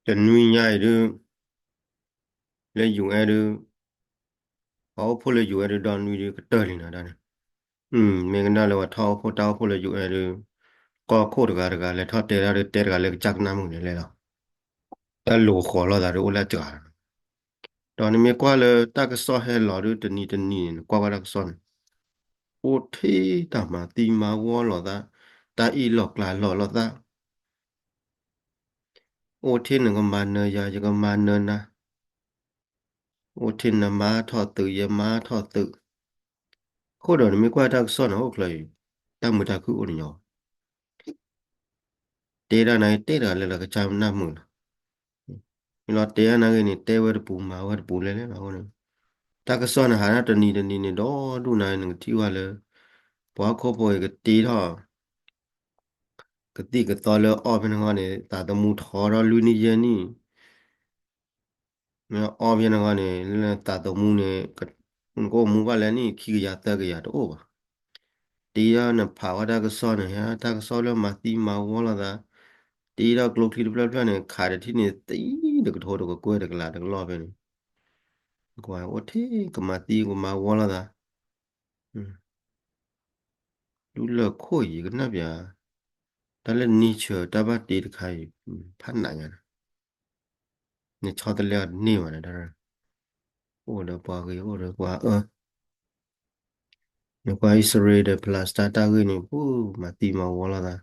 တနွံညါအံၤဒုး လၢ ယူၣ်အဲၣ် ဒုး ပှၤအိၣ်ဖှိၣ်လၢ ယူၣ်အဲၣ် ဒုး ဒီနွံဒုးကတၢၢ်လံနီၤဒၣ်န့ၣ်, မ့ၢ်ကနၣ်လၢပှၤထီၣ်အိၣ်ဖှိၣ်တၢ်အိၣ်ဖှိၣ်လၢ ယူၣ်အဲၣ် ဒုး ကီၢ်ခိၣ်တဂၤတဂၤလဲၤထီၣ်တဲဒၣ်ဒုး တဲတဂၤလၢကစၢ်ကနၣ်မုၣ်န့ၣ်လဲၣ်လီၤ. တၢ်လိၤဃီၤလိာ်သးဒုးအိၣ်လၢအစှၤလီၤ. ဒီးနမ့ၢ်ကွၢ်လၢတၢ်ကစီၣ်ဟဲလီၤဒုး တနံၤတနံၤန့ၣ် နကွၢ်ကွၢ်တၢ်ကစီၣ်န့ၣ် အိၣ်ထဲတၢ်မၤသံမၤဝီလိာ်သး, တၢ်အ့ၣ်လိာ်ကျါလိာ်လိာ်သး အိၣ်ထဲနကမၤနၢၤယၤ ယကမၤနၢၤနၤ, အိၣ်ထဲနမၤထီၣ်သုး ယမၤထီၣ်သုး, အဃိဒီးနမ့ၢ်ကွၢ်တၢ်ကစီၣ်န့ၣ် အိၣ်ချၢအံၤ တၢ်မုာ်တၢ်ခုအိၣ်တညီ, တဲဒၣ်နာ်က့ တဲတဂၤလၢလၢကစၢ်နၢ်မုာ်လီၤ. မ့ၢ်လီၤတဲဒၣ်နာ်က့န့ၣ် တဲဝဲတပူၤ မၤဝဲတပူၤလဲၣ်လဲၣ်လီၤ. အဃိန့ၣ် တၢ်ကစီၣ်န့ၣ် ဟးထီၣ်တနံၤတနံၤန့ၣ် ဒီဒူၣ်နၤ နကထံၣ်ဝဲလၢ ပှၤဟီၣ်ခိၣ်ဖိအံၤကတ့ထီၣ် ကသံၣ်ကသီလၢအီၣ်ဖဲန့ၣ်ဂီၢ်န့ၣ် သးသမူထီထီၣ်လွံၢ်နံၣ်ယဲၢ်နံၣ်, မ့ၢ်အီၣ်ဖဲန့ၣ်ဂီၢ်န့ၣ် လၢသးသမူန့ၣ် နကအိၣ်မူဘၣ်လၢနံၣ်ခံကယၤသၢကယၤတအိၣ်ဘၣ်. တ့ထီၣ်နဖးဝဲတၢ်ကစီၣ်န့ၣ် တၢ်ကစီၣ်လၢမၤသံမၤဝီလိာ်သး, တ့ထီၣ်ကျိချံတဖျၢၣ်ဖျၢၣ်န့ၣ် ခးတထံၣ်န့ၣ် သံတကထိတကကွဲၢ်တကလးတကလီၢ်ဖဲန့ၣ်, ကွၢ်အိၣ်ထဲကမၤသံကမၤဝီလိာ်သး ဒူလၢခိၣ်အံၤ ယကနၣ်ပၠး, တၢ်လၢ nature တၢ်ဘၣ်တ့တခါအံၤ ဖးနးညါန့ၣ်, နဆီတလဲအီၤတန့ၢ်ဘၣ်န့ၣ် တၢ် အိၣ်ဒီးပှၤဂ့ၤ အိၣ်ဒီးပှၤအၢ, နကွၢ်အံၣ်စရ့လးဒီး Palestine တၢ်ဂ့ၢ်န့ၣ် ပူမၤသံမၤဝီလိာ်သး,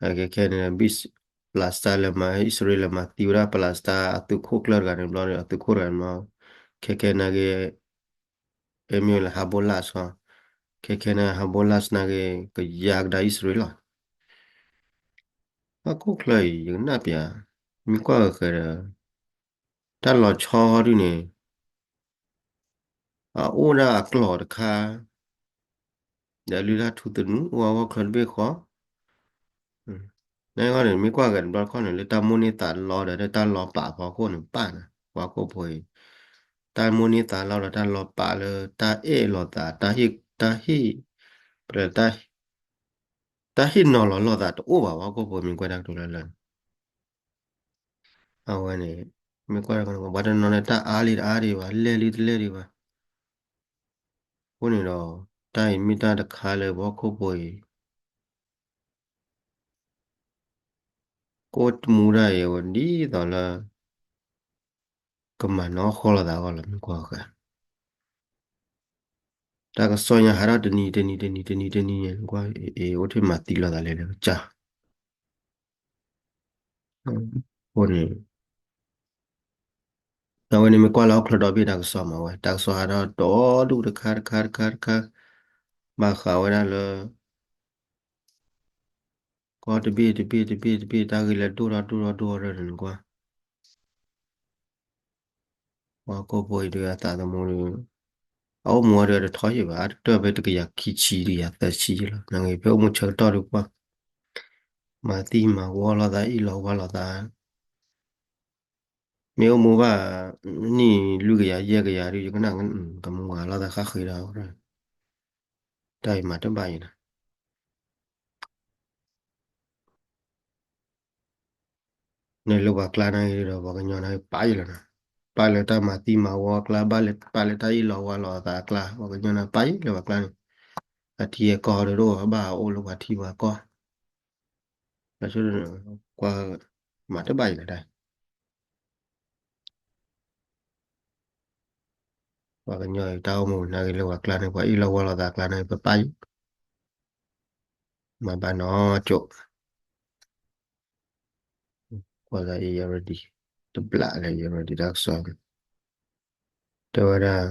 အခဲခဲန့ၣ် Palestine လဲၤမၤ အံၣ်စရ့လးလဲၤမၤသံဝဲဒၣ် Palestine အသုးခိၣ်ကျၢၢ်တဂၤန့ၣ်ဘျီဒီး အသုးခိၣ်တဂၤန့ၣ်ဘျီ, ခဲခဲနာ်က့ အဲမ့ၢ်လၢ Hezbollah ဆီ, ခဲခဲန့ၣ် Hezbollah နာ်က့ ကယၤကဒါအံၣ်စရ့လးလီၤ. ဟီၣ်ခိၣ်ချၢအံၤ ယကနၣ်ပၠး, မ့ၢ်ကွၢ်ဃဲၤဒီး တၢ်လီၤဆီဒုန့ၣ် အအိၣ်ဒၣ်အကျိၤတခါ, ဒီးလုၢ်လၢ်ထူသနူ အိၣ်အဂီၢ်ချၢတဘ့ၣ်ဃီ, နဂီၢ်န့ၣ် မ့ၢ်ကွၢ်ဃဲၤတဘျီတခီၣ်န့ၣ် လၢတၢ်မိၣ်န့ၢ်သးလီဒီး တၢ်လီၤပာ်ဖီခိၣ်န့ၣ်ပာ်န့ၣ် ပှၤဟီၣ်ခိၣ်ဖိအံၤ, တၢ်မိၣ်န့ၢ်သးလီဒီး တၢ်လီၤပာ်လၢတၢ်အဲၣ်လိာ်သး တၢ်ဟ့ၣ် တၢ်ဟ့ၣ် ပတ တၢ်ဟ့ၣ်နီၤလီၤလိာ်သးတအိၣ်ဘၣ် ပှၤဟီၣ်ခိၣ်ဖိမ့ၢ်ကွၢ်တၢ်ကတိၤလၢလၢ အဝဲန့ၣ် မ့ၢ်ကွၢ်တၢ်ကတိၤ ပှၤတနီၤန့ၣ် တၢ်အါလံတအါဒံးဘၣ် လဲၢ်လံတလဲၢ်ဒံးဘၣ်, အဃိန့ၣ်ဒီး တၢ်အံၤမ့ၢ်တၢ်တခါလၢပှၤဟီၣ်ခိၣ်ဖိအံၤ ကအိၣ်မူဒၣ်အံၤ အဝဲဒ်သိးလၢ ကမၤနီၢ်ဃီလိာ်သးအဂီၢ်လီၤ မ့ၢ်ကွၢ်ဃဲၤ တၢ်ကစီၣ်ညါဟးထီၣ်တနံၤတနံၤတနံၤတနံၤတနံၤန့ၣ် ကွၢ်အ့ၣ် အိၣ်ထဲမၤသံလိာ်သးလဲၣ်လၢကစၢ် အဃိန့ၣ် အဝဲန့ၣ်မ့ၢ်ကွၢ်လၢဟီၣ်ခိၣ်ဒီဘ့ၣ်တၢ်ကစီၣ်မးဝဲ တၢ်ကစီၣ်ဟးထီၣ်ဒီဒူၣ်တခါတခါတခါတခါ ဘၣ်ဃးဝဲဒၣ်လၢ ကီၢ်တဘ့ၣ်တဘ့ၣ်တဘ့ၣ်တဘ့ၣ် တၢ်ဂ့ၢ်လၢဒိၣ်ထီၣ်ဒိၣ်ထီၣ်ဒိၣ်ထီၣ်ဒီးန့ၣ်ကွၢ် ပှၤဟီၣ်ခိၣ်ဖိအံၤဒုးအသးသမူဒီး အအိၣ်မူအီၤဒုးအတထီၣ်ယံာ်ဘၣ် အတတၢၢ်ဖဲတကယၤခံဆံတကယၤသၢဆံယံာ်လီၤ နဂ့ၤဖဲအိၣ်မူဆၢကတီၢ်ဒုးကွၢ် မၤသံမၤဝီလိာ်သးအ့ၣ်လိာ်ဝါလိာ်သး မ့ၢ်အိၣ်မူဘၣ် နံၣ်လွံၢ်ကယၤယဲၢ်ကယၤဒုး ယကနၣ် ကမၤဝါလိာ်သးဃၣ်ဃ့ဒီး တၢ်အံၤမၤတဘၣ်အံၤနီၤ နလၢပှၤကျါန့ၣ်ဒီး ပှၤကညီန့ၣ်ပာ်ယံၤလီၤနီၤ, ပာ်လၢတၢ်မၤသံမၤဝီအကျါ ပာ်လၢတၢ်မၤသံမၤဝီအကျါ ဘၣ်လၢတၢ်အ့ၣ်လိာ်ဝါလိာ်အသးအကျါ ပှၤကညီန့ၣ်ပာ်ယံၤလၢပှၤကျါန့ၣ်, အထံအကီၢ်ဒီးတအိၣ်ဘၣ် အအိၣ်လၢပှၤထံပှၤကီၢ်, ကွၢ် မၤတဘၣ်ယံၤလီၤတၢ် ပှၤကညီအံၤတၢ်အိၣ်မူနာ်က့လၢပှၤကျါန့ၣ် ပှၤအ့ၣ်လိာ်ဝါလိာ်သးအကျါန့ၣ် ပပာ်ယံၤ, မၤဘၣ်နီၢ်ကၠိး, ကွၢ်သးအံၤ already တဘျးလၢ already တၢ်ကစီၣ်န့ၣ် တဲဝဲဒၣ်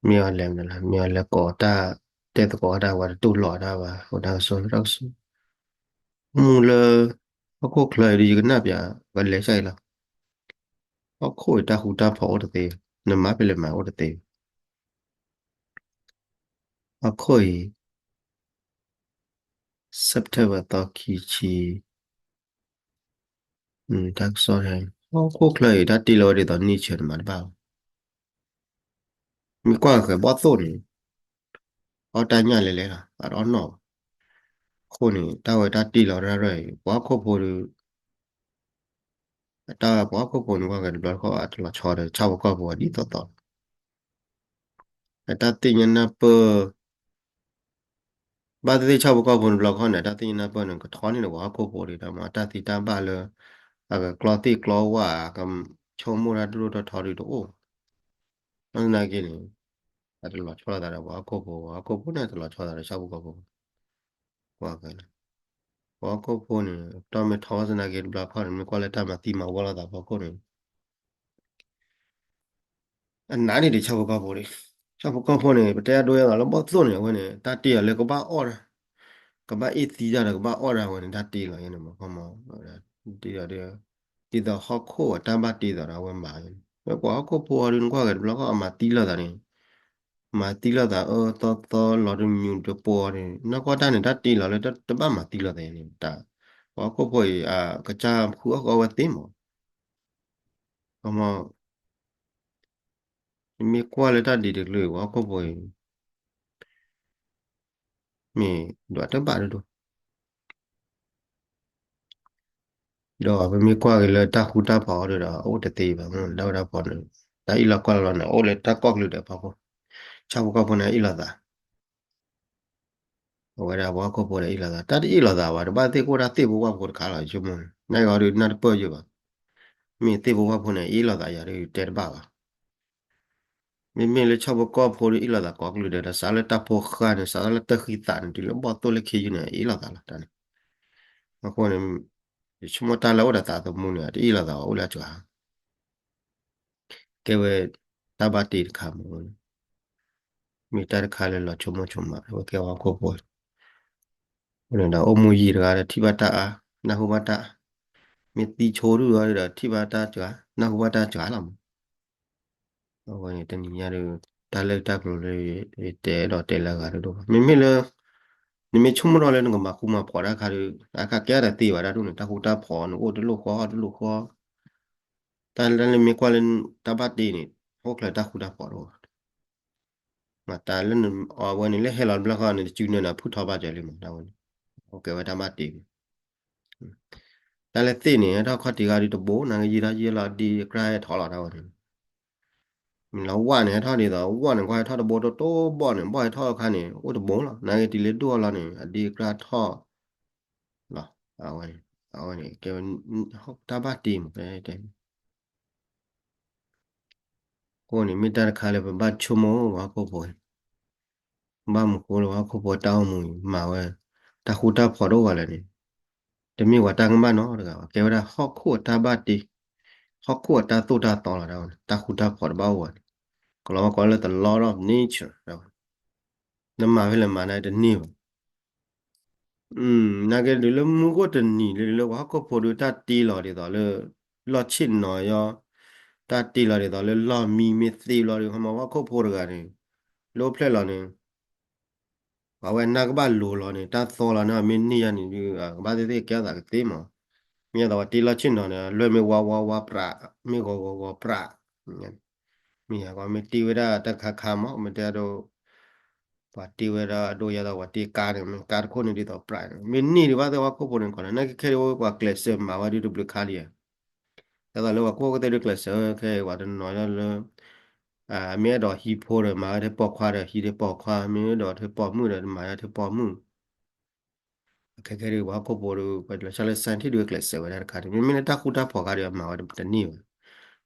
မ့ၢ်အီၤလဲၤမနုၤလဲၣ် မ့ၢ်အီၤလဲၤကိးတၢ် တဲသကိးတၢ် ပှၤတတူၢ်လိာ်တၢ်ဘၣ် အိၣ်တၢ်ကစီၣ်လၢတၢ်ကစီၣ်, မူလၢ ဟီၣ်ခိၣ်ချၢအံၤဒီး ယကနၣ်ပျး ပလဲၤဆၣ်အံၤလီၤ, ဟီၣ်ခိၣ်အံၤတၢ်ဃူတၢ်ဖိးအိၣ်တသ့, နမၤဖဲလဲၣ်မၤအိၣ်တသ့, ဟီၣ်ခိၣ်အံၤ September သီခံဆံ တၢ်ကစီၣ်န့ၣ် ဟီၣ်ခိၣ်ချၢအံၤ တၢ်တ့လီၤဝဲဒ်သိး nature န့ၣ်မၤတဘၣ်ဘၣ်, မ့ၢ်ကွၢ်ဃဲၤဘီၣ်သိၣ်န့ၣ် အီၣ်တၢ်ညၣ်လဲၤလဲၤလီၤ အတအီၣ်နီၣ်ဘၣ်, အဃိန့ၣ် တၢ်ဝဲတၢ်တ့လီၤတၢ်ရဲၣ်အံၤ ပှၤဟီၣ်ခိၣ်ဖိဒီး အတၢ်ပှၤဟီၣ်ခိၣ်ဖိန့ၣ်ကွၢ်က့ၤတဘျီတခီၣ် အတလီၤဆီဒီးဆၣ်ဖိကီၢ်ဖိဒ်သိးသိးလီၤ. အတၢ်သ့ၣ်ညါနၢ်ပၢၢ် ဘၣ်သ့ၣ်သ့ၣ်ဆၣ်ဖိကီၢ်ဖိန့ၣ်တဘျီတခီၣ်န့ၣ် အတၢ်သ့ၣ်ညါနၢ်ပၢၢ်န့ၣ် ကထီန့ၢ်ဒီးပှၤဟီၣ်ခိၣ်ဖိဒံး ဒီးမ့ၢ်အတၢ်သံတၢ်ဘၣ်လၢ အကကျီသ့ၣ်ကျီဝၣ် အကဆိကမိၣ်တၢ်ဒိၣ်ဒိၣ်ထီထီဒုးတအိၣ် ဘၣ်ဆၣ်သနာ်က့န့ၣ် အတလီၤဆီလိာ်သးဒီးပှၤဟီၣ်ခိၣ်ဖိ, ပှၤဟီၣ်ခိၣ်ဖိန့ၣ် တလီၤဆီသးဒီးဆၣ်ဖိကီၢ်ဖိ, ပှၤကလၢ ပှၤဟီၣ်ခိၣ်ဖိန့ၣ် တီၢ်မ့ၢ်ထီဘၣ်ဆၣ်သနာ်က့တဘျီခီၣ်န့ၣ် မ့ၢ်ကွၢ်လၢတၢ်မၤသံမၤဝီလိာ်သးဖီခိၣ်န့ၣ် အနးန့ၣ်ဒံးဆၣ်ဖိကီၢ်ဖိန့ၣ်, ဆၣ်ဖိကီၢ်ဖိန့ၣ် ပတဲအဒိအသိးလၢဘီၣ်သိၣ်န့ၣ် အဝဲန့ၣ် တၢ်တ့အီၤလၢကဘၣ်အီၣ်တၢ်, ကဘၣ်အ့ၣ်သံတၢ်ဒီးကဘၣ်အီၣ်တၢ်ဝဲန့ၣ် တၢ်တ့လီၤယဲန့ၣ်မ့ၢ် ခီမီ တ့ဒီး ဒ်သိးဟီၣ်ခိၣ်အတၢ်ဘၣ်တ့သိးဒီးအဝဲမၤယဲန့ၣ် ပှၤဟီၣ်ခိၣ်ဖိအီၤဒုးနကွၢ်က့ၤတဘျီခီၣ် အမၤသံလိာ်သးန့ၣ် မၤသံလိာ်သးအၢသီသီလီၤတမံၤတပှီၤန့ၣ် နီၢ်ကီၢ်တၢ်န့ၣ် တၢ်တ့လီၤလၢတဘၣ်မၤသံလိာ်သးန့ၣ် တၢ် ပှၤဟီၣ်ခိၣ်ဖိအံၤ အကစၢ်ဃုအီၣ်ကီးဝဲသ့မး ခီမီ မ့ၢ်ကွၢ်လၢတၢ်ဒ်တကလုာ် ပှၤဟီၣ်ခိၣ်ဖိအံၤ မ့ၢ်ဒွးတဘၣ်ဒိၣ်ဒိၣ် ဒီးပမ့ၢ်ကွၢ်က့ၤလၢတၢ်ဃူတၢ်ဖိးအီၤဒီး အအိၣ်တသ့ဘၣ် မ့ၢ်တၢ်ဝဲဒၣ်ဖိးန့ၣ် တၢ်အ့ၣ်လိာ်ကွၢ်လိာ်လီၤန့ၣ် အအိၣ်လၢတၢ်ကီၢ်ကလုာ်ဒီးဖီခိၣ် ဆၣ်ဖိကီၢ်ဖိန့ၣ်အ့ၣ်လိာ်သး အဝဲဒၣ်ပှၤဟီၣ်ခိၣ်ဖိဒီးအ့ၣ်လိာ်သး တၢ်တအ့ၣ်လိာ်သးဘၣ် တဘၣ်သ့ၣ်ကအိၣ်ဒၣ်သ့ၣ်ဖိဝၣ်ဖိတခါလီၤ ယဆိကမိၣ်န့ၣ် နဂီၢ်ဒုးနၢ်တပၢၢ်ယဘၣ် မ့ၢ်သ့ၣ်ဖိဝၣ်ဖိန့ၣ် အ့ၣ်လိာ်သးယၤဒုးတဲတဘၣ်ဘၣ် မ့မ့ၢ်လၢဆၣ်ဖိကီၢ်ဖိဒုးအ့ၣ်လိာ်သးကိးကလုာ်ဒီး ဒီးစးလၢတၢ်ဖိဃၢ်န့ၣ် စးလၢတၢ်ဃံသးန့ၣ် တုၤလၢဘီၣ်သိၣ်လၢခံယုၢ်န့ၣ် အ့ၣ်လိာ်သးလီၤတၢ်န့ၣ် အဃိန့ၣ် ယဆိကမိၣ်တၢ်လၢအိၣ်ဒီးသးသမူန့ၣ် တအ့ၣ်လိာ်သးဘၣ် အိၣ်လၢအစှၤ ကဲဝဲ တၢ်ဘၣ်တ့တခါမး မ့ၢ်တၢ်တခါလၢလီၤဆိကမိၣ်ဆိကမး ဝဲကဲပှၤဟီၣ်ခိၣ်ဖိ ဒီးအိၣ်မူယံာ်တဂၤဒီးထံၣ်ဘၣ်တၢ်အါ နၢ်ဟူဘၣ်တၢ်အါ မ့ၢ်သံဆိဒုဒီးထံၣ်ဘၣ်တၢ်စှၤ နၢ်ဟူဘၣ်တၢ်စှၤလီၤမး အဝဲန့ၣ်တနံၤညါဒီး တၢ်လၢတၢ်ကျိၤလၢ ယတဲဒီးတဲလၢအဂၤဒိၣ်ဒိၣ်ဘၣ် မ့မ့ၢ်လၢ နမ့ၢ်ဆိကမိၣ်ထီၣ်လၢနကမၤဃူမၤဖိးတၢ်ခါဒီး အခါကဲတသ့ဘၣ်တၢ်ဒိၣ်န့ၣ် တၢ်ဃူတၢ်ဖိးန့ၣ် အိၣ်တလိၣ်ဃီတလိၣ်ဃီ တၢ်လၢနမ့ၢ်ကွၢ်လၢ တၢ်ဘၣ်တ့န့ၣ် အိၣ်ချၢတၢ်ဃူတၢ်ဖိးတအိၣ်ဘၣ် မၤတၢ်လၢနအဝဲန့ၣ် လၢဟဲလီၤတဘျီဃီန့ၣ် တစုနၢၤန့ၣ် ဖုၣ်ထီဘၣ်စၢၤလံမး တၢ်ဝဲန့ၣ် အိၣ်ကဲဝဲတၢ်ဘၣ်တ့ တၢ်လၢသ့ၣ်န့ၣ် ဟဲထီၣ်ခီၣ်ထံးဂၤဒုးတဘိ နာ်က့ယံာ်ထီၣ်ယံာ်လီၤ အဒံအကြၢးဟဲထီၣ်လီၤ တၢ်ဝဲန့ၣ် မ့ၢ်လီၤဝၣ်န့ၣ် ဟဲထီၣ်ဒ်သိး ဝၣ်န့ၣ် ကွၢ်ဟဲထီၣ်တဘိတိတိဘီၣ်န့ၣ် ဘီၣ်ဟဲထီၣ်အခါန့ၣ် အိၣ်တဘိလီၤ နာ်က့တုၤလၢဒိၣ်အလီၢ်န့ၣ် အဒံအကြၢးထီၣ်လီၤ အဝဲန့ၣ် အဝဲန့ၣ် ကဲဝဲ တၢ်ဘၣ်တ့မး တဲ အဃိန့ၣ် မ့ၢ်တၢ်တခါလၢပဘၣ်ဆိကမိၣ်ပှၤဟီၣ်ခိၣ်ဖိအံၤ ဘၣ်မနုၤဃိလၢပှၤဟီၣ်ခိၣ်ဖိတၢ်အိၣ်မူအံၤ မၤဝဲ တၢ်ဃူတၢ်ဖိးတအိၣ်ဘၣ်လဲၣ်န့ၣ် တမ့ၢ်ပှၤတၢ်ကမၣ်နီတဂၤဘၣ် ကဲဝဲဒၣ်ဟီၣ်ခိၣ်အတၢ်ဘၣ်တ့ ဟီၣ်ခိၣ်အတၢ်သိၣ်တၢ်သီလီၤ တၢ်ဝဲန့ၣ် တၢ်ဃူတၢ်ဖိးတဘၣ်အိၣ်ဘၣ်န့ၣ် ကလီၤဝဲကိးလၢ the law of nature တၢ်ဝဲန့ၣ် နမၤဖဲလဲၣ်မၤန့ၣ်တန့ၢ်ဘၣ် နာ်က့ဒုးလၢမူခိၣ်တနံၤလၢဒုးလၢပှၤဟီၣ်ခိၣ်ဖိဒုးတၢ်တ့လီၤဒ်သိးလၢ လီၢ်ဆ့ၣ်နီၤယီၤ တၢ်တ့လီၤဒ်သိးလၢလီၢ်မံမ့ၢ်သ့ဘျီဒုး ခီမီပှၤဟီၣ်ခိၣ်ဖိတဂၤန့ၣ် လၢအိၣ်ဖျဲၣ်လီၤန့ၣ် ပှၤဝဲနၢ်ကဘၣ်လိၤလီၤန့ၣ် တၢ်သီလီၤန့ၣ် မ့ၢ်န့ၢ်ယၤန့ၣ်ဒုး ကဘၣ်သ့ၣ်သ့ၣ်ကဲထီၣ်သးကသ့မး မ့ၢ်ယသးပှၤတ့လီၢ်ဆ့ၣ်နီၤန့ၣ် လွဲၢ်မ့ၢ်ဝါဝါဝါပြး မ့ၢ်ဂီၤဂီၤဂီၤပြး မ့ၢ်ယၤကီး မ့ၢ်တ့ဝဲဒၣ်တၢ်တခါခါမး မ့ၢ်တဲအဒိ ပှၤတ့ဝဲဒၣ်အဒိယသး ပှၤတ့ကါန့ၣ် မ့ၢ်ကါတခိၣ်န့ၣ်ဒ်သိးပြးန့ၣ် မ့ၢ်န့ၢ်ဒံးဘၣ်သ့ၣ်ပှၤဟီၣ်ခိၣ်ဖိန့ၣ် ကီးလၢ နာ်က့ခဲဒုးပှၤကျဲးစၢးမၤဝဲဒုးတဘျုးခါလံဧါ ဒ်သိးလၢပှၤဟီၣ်ခိၣ်သ့ၣ်ဒုးကျဲးစၢးခဲအံၤ ပှၤတနီၤလၢ မ့ၢ်အဲၣ်ဒိးဟံးဖိဒီး မၤဝဲထဲပိာ်ခွါဒီး ဟံးထဲပိာ်ခွါ မ့ၢ်အဲၣ်ဒိးထဲပိာ်မုၣ်ဒီး မၤဝဲထဲပိာ်မုၣ် ခဲခဲဒုး ပှၤဟီၣ်ခိၣ်ဖိဒီး ပှၤလီၤဆီလၢ scientist ဒုးကျဲးစၢးဝဲဒၣ်တခါန့ၣ် မ့မ့ၢ်လၢတၢ်ဃူတၢ်ဖိးခါဒီး အမၤဝဲတန့ၢ်ဘၣ်.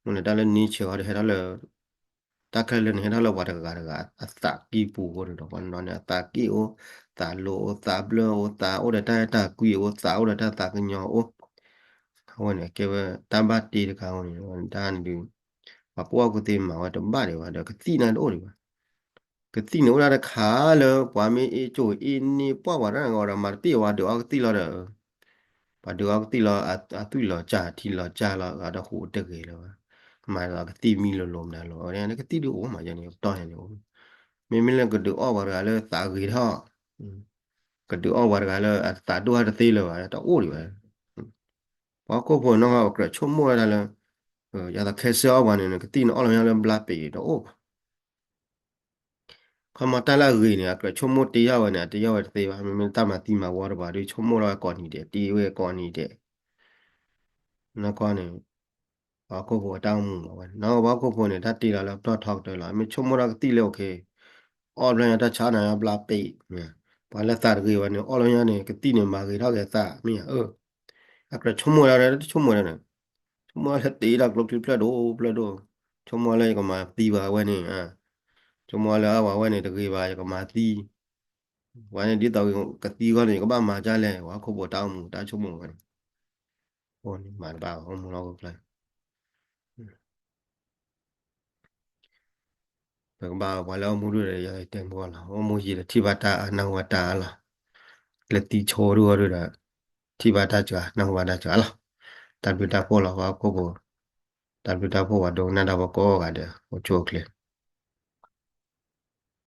မ့ၢ်လၢတၢ်လၢ nature အီၤဒီး ဟဲထီၣ်လၢ တၢ်ခဲလၢာ်န့ၣ် ဟဲထီၣ်လၢပှၤတဂၤတဂၤ အသးကံၢ်ပူၤအဃိန့ၣ်ဒီး ပှၤနီၤန့ၣ် အသးကံၢ်အိၣ်, သးလိၤအိၣ်, သးဘျၢအိၣ်, သးအိၣ်ဒီးတၢ်အဲၣ်တၢ်ကွံအိၣ်, သးအိၣ်ဒီးတၢ်သးကညီၤအိၣ်, အဝဲန့ၣ် ကဲဝဲတၢ်ဘၣ်တ့တခါအဃိန့ၣ် တၢ်န့ၣ်ဒုး ပှၤကူၣ်ဘၣ်ကူၣ်သ့မၤဝဲတဘၣ်ဒံးဘၣ် ဒီးကသံၣ်န့ၣ်တအိၣ်ဒံးဘၣ်. ကသံၣ်န့ၣ်အိၣ်ဒၣ်တခါလၢ ပှၤမ့ၢ်အ့ၣ်ကၠိၣ်အ့ၣ်န့ၢ်ပှၢ်ပှၤတၢ်ဂီၤဒီး မၤတပ့ၢ်ဝဲဒုးအီကသံၣ်လီၤဒီး ပှၤဒုးအီကသံၣ်လီၤ အသွံၣ်လီၤစၢ် ထံလီၤစၢ်လီၤ ဂၤဒီးဟူးတဂ့ၤလၢၤဘၣ်. မၤဒီးကသံၣ်မံလိၤလိၤမနုၤလိၤ ကသံၣ်ဒုးအိၣ်မးယဲန့ၣ် ပတီၢ်ယဲန့ၣ်အိၣ်. မ့မ့ၢ်လၢကဒုးအီၣ်ပှၤတဂၤလၢသးဂ့ၤထီၣ် ကဒုးအီၣ်ပှၤတဂၤလၢအသးဒိၣ်တသ့လၢၤဘၣ် တအိၣ်ဒံးဘၣ်. ပှၤဟီၣ်ခိၣ်ဖိနီၢ်ဂၤ ပကြၢးဆိကမိၣ်ဝဲဒၣ်လၢ ယသးခဲစၢၣ်အီၣ်ပှၤန့ၣ် ကသံၣ်န့ၣ်အီၣ်လီၤညီလၢဘျါပ့ၤတအိၣ်ဘၣ်. ခီမီတၢ်လၢအဂ့ၤန့ၣ် အကြၢးဆိကမိၣ်တ့ယၢ်ဝဲန့ၣ် အတ့ယၢ်ဝဲတသ့ဘၣ်. မ့မ့ၢ်တၢ်မၤသံမၤဝီတပှၤဒုး ဆိကမိၣ်ထီၣ်ဝဲကိးနံၤဒဲး တ့ဝဲကိးနံၤဒဲး နီၢ်ကီၢ်န့ၣ် ပှၤဟီၣ်ခိၣ်ဖိအတၢ်အိၣ်မူလီၤဝဲန့ၣ်, ပှၤဟီၣ်ခိၣ်ဖိန့ၣ် တၢ်တ့လီၤလၢပတီၢ်ထီကတၢၢ်လီၤ, မ့ၢ်ဆိကမိၣ်ထီၣ်ကသံၣ်လၢ okay, အီၣ်ဖျၢၣ်ညါတၢ်ဆါနၤညါဘျါပ့း, ပှၤလၢသးတဂ့ၤဝဲန့ၣ် အီၣ်လၢညါန့ၣ် ကသံၣ်န့ၣ်မၤဂ့ၤထီၣ်က့ၤသး မ့ၢ်ဧါ, အကြၢးဆိကမိၣ်ဒၣ် တဆိကမိၣ်ဒၣ်န့ၣ်, ဆိကမိၣ်လၢတ့တၢ်ကျိချံဖျၢၣ်ဒိၣ်ဖျၢၣ်ဒိၣ်, ဆိကမိၣ်လၢယကမၤသံဘၣ်ဝဲန့ၣ်, ဆိကမိၣ်လၢအဝဲဝဲန့ၣ်တဂ့ၤဘၣ် ယကမၤသံ, ဝဲန့ၣ်ဒ်သိးကသံဂီၢ်န့ၣ် ယကဘၣ်မၤဒ်လဲၣ်, ပှၤဟီၣ်ခိၣ်ဖိတၢ်အိၣ်မူ တၢ်ဆိကမိၣ်ဝဲန့ၣ်, အိၣ်န့ၣ်မၤတဘၣ်ဘၣ် အိၣ်မူလီၤဂိၢ်ကျၢၤ ပကဘၣ်ပှၤလၢအိၣ်မူဒိၣ်ဒီး ယတဲမူလီၤ, အိၣ်မူယံာ်ဒီးထံၣ်ဘၣ်တၢ်အါ နၢ်ဟူဘၣ်တၢ်အါလီၤ, လၢသံဆိဒိၣ်ဂီၢ်ဒိၣ်ဒီး ထံၣ်ဘၣ်တၢ်စှၤ နၢ်ဟူဘၣ်တၢ်စှၤလီၤ, တၢ်ဘျုးတၢ်ဖှိၣ်လီၤ ပှၤဟီၣ်ခိၣ်ဖိ, တၢ်ဘျုးတၢ်ဖှိၣ် ပှၤဒိကနၣ်တၢ်ဖိကိးဂၤဒဲး အိၣ်ဆူၣ်အိၣ်ချ့